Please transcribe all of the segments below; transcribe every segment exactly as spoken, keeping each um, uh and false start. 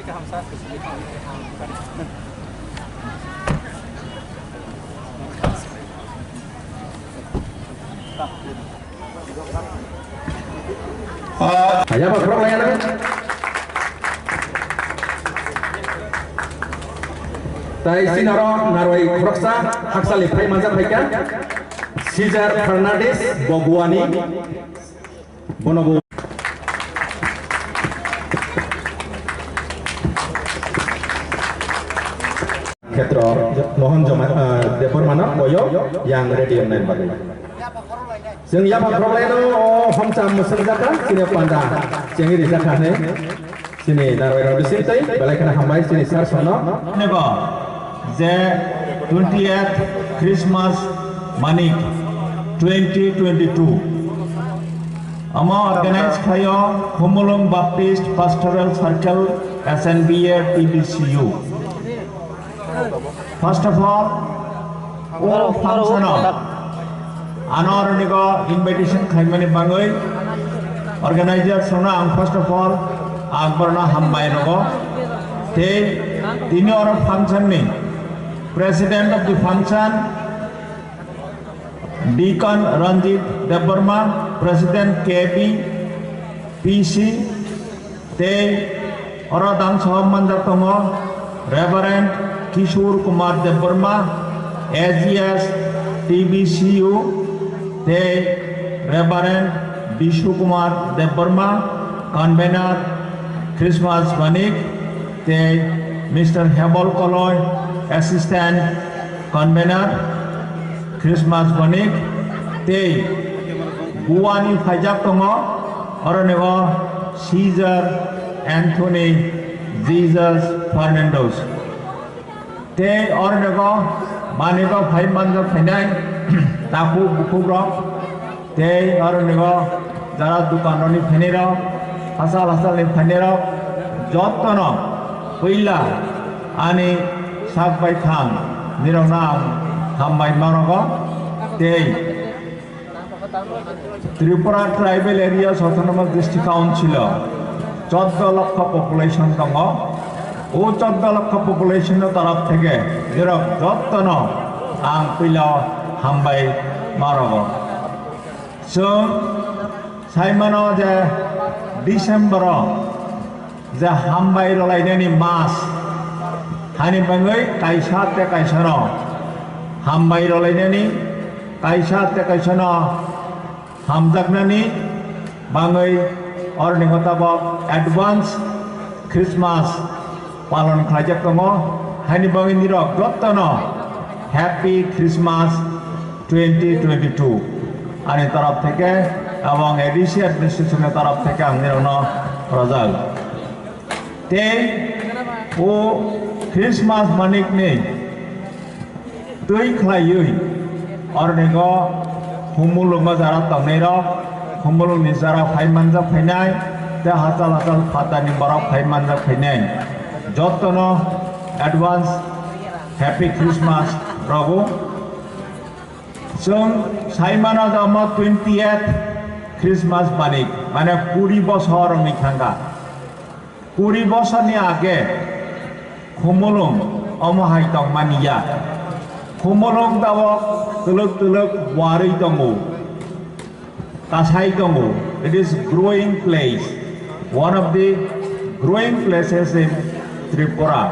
Ayaba khorok laiya nang. Tai sinaro narwai khoroksa haksa le phai manjak phaikha. Cesar Fernandez Bogwani. Bono bo Khetro Mohan Joma, ah, Debbarmano boyo yang ready nai bagwi. Chwng yapha khoroknai no o homcham mwswk jaka chini panda chengwi rijak kha hwnwi chini narwai rok bising tei belai kheno hambai chini sir sono. Nebo je twentieth Christmas Manik twenty twenty-two. Omo organize khlaio Khumulwng Baptist Pastoral Circle S N B A T B C U. First of all, o function o ano oronigo invitation khaimani bangwi organizers rokno ang first of all ang borno hambai rogo. Tei tini oro function ni president of the function Deacon Ranjit Debbarma, President K B P C, tei oro dang sohor manjak tongo Reverend Kishore Kumar Debbarma, A G S T B C U, tei Reverend Bishu Kumar Debbarma, Convener Christmas Banik, tei Mister Hebol Koloi, Assistant Convener. Christmas Banik tei Goa ni phaijak tongo, oroni o Caesar Anthony Jesus Fernandez. Tei oroni o Banik o phai manjak phainai takhuk bukhuk rok, tei oroni o jara dukan rok ni phainai rok, hachal hachal ni phainai rok, jotono puila ani sak bai thang nirokno ang hambai ma rogo. Tei Tripura Tribal Areas Autonomous District Council o chordo lokho population tongo. O chordo lokho population ni torof theke nirok jotono ang puila hambai ma rogo. Chwng sai mano je December o je hambai rwlainani mas, hani bangwi kaisa tei kaisano hambai rwlainani, kaisa tei kaisano hamjaknani bangwi oroni tabok advance Christmas palon khlaijak tongo, haini bagwi nirok jotono Happy Christmas twenty twenty-two ani torof theke ebong A D C administration ni torof theke ang nirokno rojak. Tei o Christmas manik ni twi khlaiwi ornigo Khumulwngo jara tongnairok, Khumulwngni jara phai manjak phainai, tei hachal hachal phatarni borok phai manjak phainai. Jotono advance Happy Christmas rogo. Chwng sai mano je omo twentieth Christmas banik, mane kuri bosor wngwi thangkha. Kuri bosorni age Khumulwng omo hai tongmani ya. Khumulwng tabok twlwk twlwk warwi tongo, kasai tongo. It is growing place, one of the growing places in Tripura.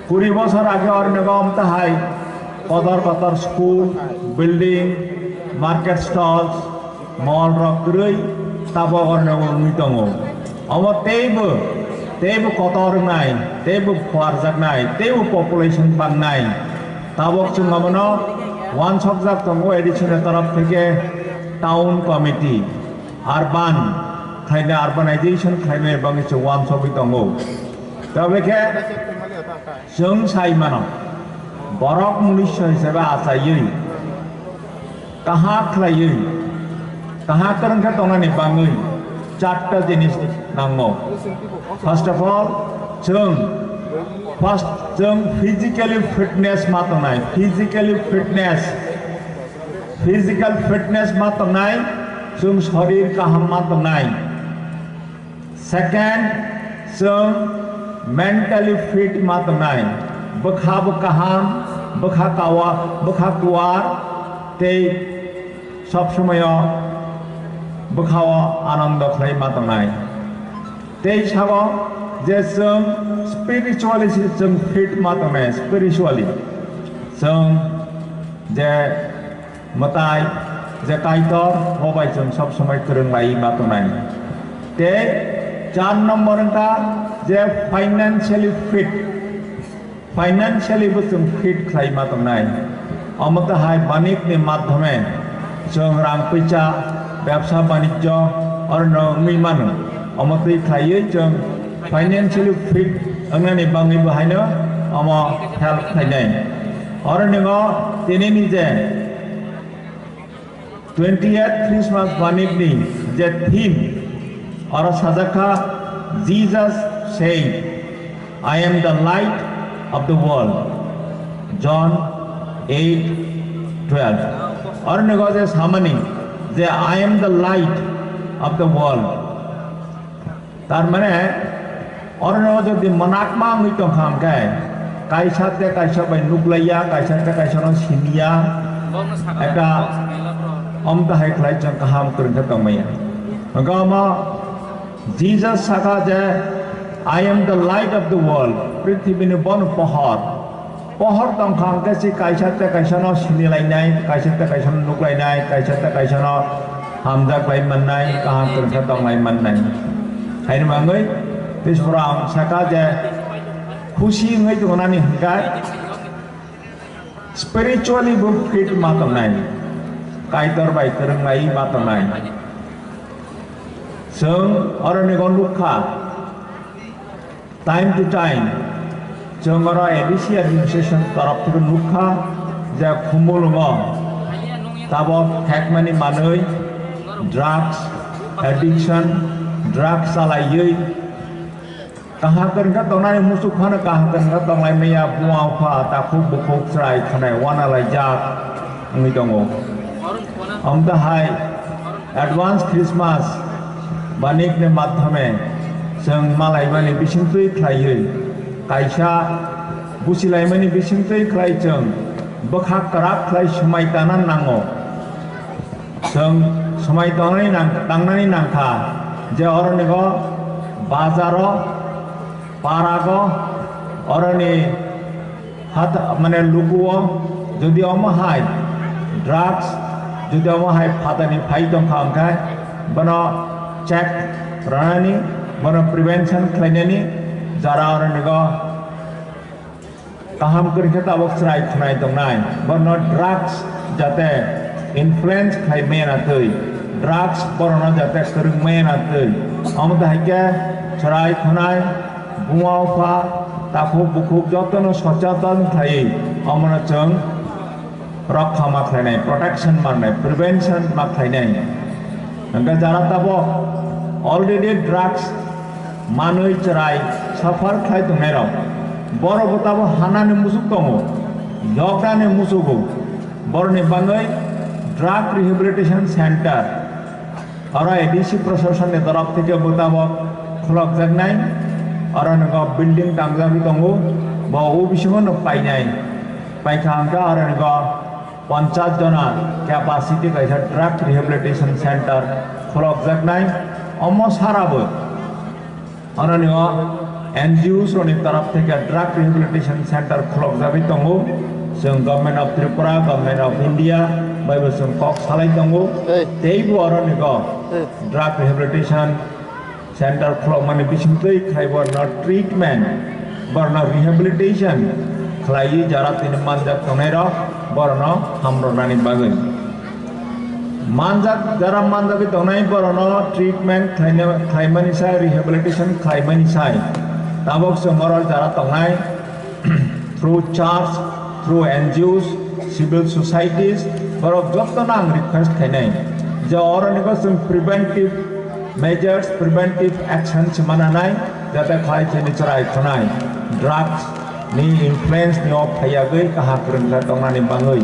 Kuri bosor age ornigo omtahai kotor kotor school, building, market stalls, mall rok kwrwi tabok ornigo wngwi tongo. Omo teibo, teibo kotor wngnai, teibo phuarjaknai, teibo population bangnai. Tabok chwng abono wansokjak tongo A D C ni torof theke town committee, urban khlaina, urbanization khlaina bagwi chwng wansogwi tongo. Tei khe chwng sai mano, borok munusu hisabe achaiwi, kaha khlaiwi, kaha kwrwng khe tongnani bangwi charta jinis nango. First of all, chwng first chwng physically fitness ma tongnai, physically fitness, physical fitness ma tongnai, chwng sorir kaham ma tongnai. Second, chwng Mentally fit ma tongnai, bwkha bo kaham, bwkha kawa, bwkha kuar, tei sob somoyo bwkhao anando khlai ma tongnai. Tei sabo je chwng spiritually se chwng fit ma tongnai, spiritually chwng je mwtai, je Kaitor bo bai chwng sob somoi kwrwng lai ma tongnai. Tei char number wngkha je financially fit, financially bo chwng fit khlai ma tongnai. Omo tahai banik ni madhyome chwng rang puisa, bebsa banijjo orono wngwi mano. Omo twi khlaiwi chwng financially fit wngnani bangwi bo haino omo help khlainai. Oro ningo tinini je twentieth Christmas banik ni je theme, oro sajak kha, Jesus said, "I am the light of the world." John eight twelve. Oro ningo je samani je, "I am the light of the world." Tar mane, orono jodi mwnakma wngwi tongkha hwnkhe, kaisa tei kaisa bai nuklaiya, kaisa tei kaisano siniya, ekta omtahai khlai chwng kaham kwrwng khe tongmaya. Hwnkhe omo Jesus sakha je, "I am the light of the world," prithibini bono pohor. Pohor tongkha hwnkhe se kaisa tei kaisano sinilainai, kaisa tei kaisano nuklainai, kaisa tei kaisano hamjak lai mannai, kaham kwrwng khe tong lai mannai. Haini bagwi Tishbura ang sakha je khusi wngwi tongnani hwnkhe spiritually bo fit ma tongnai, Kaitor bai kwrwng lai ma tongnai. Chwng oroni go nukha. Time to time, chwng oro A D C administration torof theke nukha je Khumulwngo tabok thekmani manwi, drugs addiction, drugs chalaiwi kaham kwrwng khe tongnani musuk phano kaham kwrwng khe tonglai maya, buma bupha, takhuk bukhuk, chwrai khwnai uanalaijak wngwi tongo. Omo hai advance Christmas banikni madhyome chwng malaimani bisingtwi khlaiwi, kaisa busilaimani bisingtwi khlai chwng bwkha kwrak khlai swmai tana nango. Chwng swmai tongnani nang-, tangnani nangkha je oronigo bazaro, parago, oroni hat, mane lukuo jodi omo hai drugs, jodi omo hai phatani phai tongkha hwnkhe bono check ranani, bono prevention khlainani jara oronigo kaham kwrwng khe tabok chwrai khwnai tongnai, bono drugs jate influence khlai maya na twi, drugs borokno jate kwrwng maya na twi, omo hai khe chwrai khwnai, buma bupha, takhuk bukhuk jotono socheton khlaiwi omono chwng rokha ma khlainai, protection ma rwnai, prevention ma khlainai. Hwnkhe jara tabok already drugs manwi chwrai suffer khlai tongnairok, borokbo tabok hanani musuk tongo, yoknani musugo, borokni bagwi drug rehabilitation center, oro A D C proshasonni torof theke bo tabok khulokjaknai, oro nokgo building tangjagwi tongo, bo o bisingo no painai, paikha hwnkhe oro nokgo ponchas jona capacity kaisa drug rehabilitation center khulokjaknai, omo sarabo. Oroni o N G Os rokni torof theke drug rehabilitation center khulokjagwi tongo. Chwng Government of Tripura, Government of India bai bo chwng kok salai tongo. Hey. Teibo oroni o Hey. drug rehabilitation center khulokmani bisingtwi khai borno treatment, borno rehabilitation khlaiwi jara tini manjak tongnairok borno hamrwnani bagwi. Manjak, jara manjagwi tongnai borokno treatment khlaina, khlaimani sai, rehabilitation khlaimani sai. Tabok chwng oro jara tongnai through church, through N G Os, civil societies, borok jotono ang request khainai je oroni bo chwng preventive measures, preventive action se mananai, jate khlai chini chwrai khwnai drugs ni influence ni o phaiya gwi kaham kwrwng khe tongnani bangwi.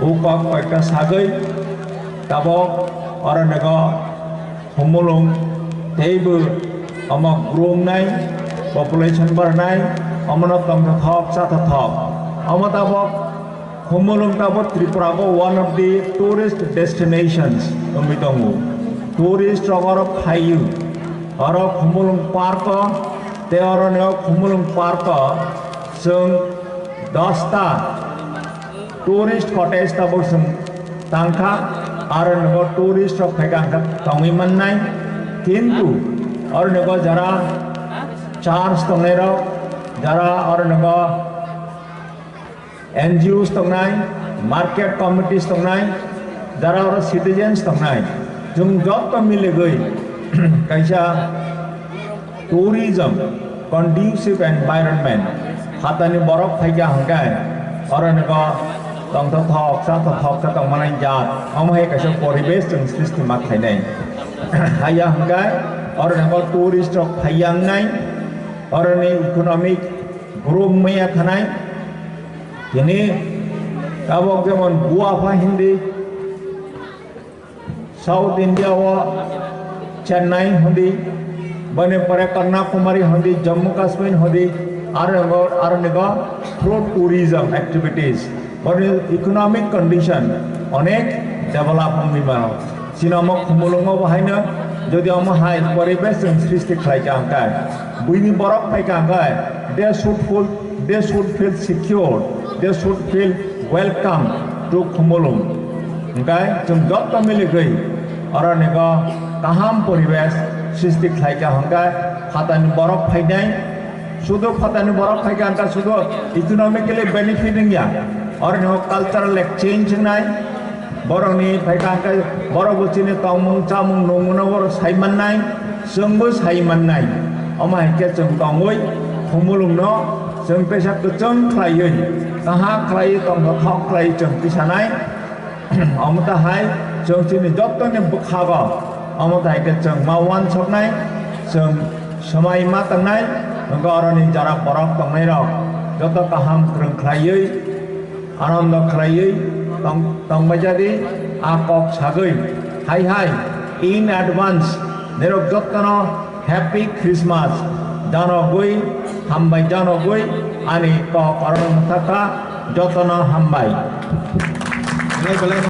O kok koita sagwi tabok oro nego humulung teibo omo grumnai Population barnai, omono tongthothok chathothok. Omo tabok Khumulwng tabok Tripura bo one of the tourist destinations wngwi tongo. Tourist rok oro phaio. Oro Khumulwng park o, tei oro ni o Khumulwng park o chwng dosta tourist cottage tabok chwng tangkha, aro nogo tourist rok phaikha hwnkhe tongwi mannai. Kintu oro nogo jara church tongnai rok, jara oro nogo N G Os tongnai, market committees tongnai, jara oro citizens tongnai, chwng joto miligwi kaisa tourism conducive environment, phatani borok phaikha hwnkhe oro nogo tongthothok chathothok khe tongmani jat, omo hai kaisa poribesh chwng srishti ma khlainai. Haiya hwnkhe oro nogo tourist rok phaiya wngnai, oroni economic grow wngmaya thanai. Tini tabok jemon Goa pha hindi, South India o Chennai hindi, boni pore Kanyakumari hindi, Jammu Kashmir hindi, aro, aro nigo through tourism activities, boni economic condition onek develop wngwi mano. Chini omo Khumulwngo bo haino jodi omo hai poribesh chwng srishti khlai kha hwnkhe, buini borok phai kha hwnkhe, they should feel, they should feel secure, they should feel welcome to Khumulwng. Hwnkhe chwng joto miligwi oro nigo kaham poribesh srishti khlai kha hwnkhe, phatani borok phainai, sudu phatani borok phaikha hwnkhe sudu economically benefit wngya, oro ni cultural exchange wngnai, borokni phaikha hwnkhe borok bo chini tongmung chamung nungmungno borok sai mannai, chwngbo sai mannai. Omo hai khe chwng tongwi Khumulwngno chwng teisa kwchwng khlaiwi, kaham khlaiwi, tongthothok khlaiwi chwng tisanai. Omo ta hai chwng chini jottoni bwkhago, omo ta hai khe chwng ma uansuknai, chwng swmai ma tangnai, hwnkhe oroni jara borok tongnairok joto kaham kwrwng khlaiwi, anondo khlaiwi tong-, tongbaijadi, a kok sagwi. Hai hai, in advance, nirok jottono Happy Christmas janogwi, hambai janogwi, ani kok oro thaka, jotono hambai.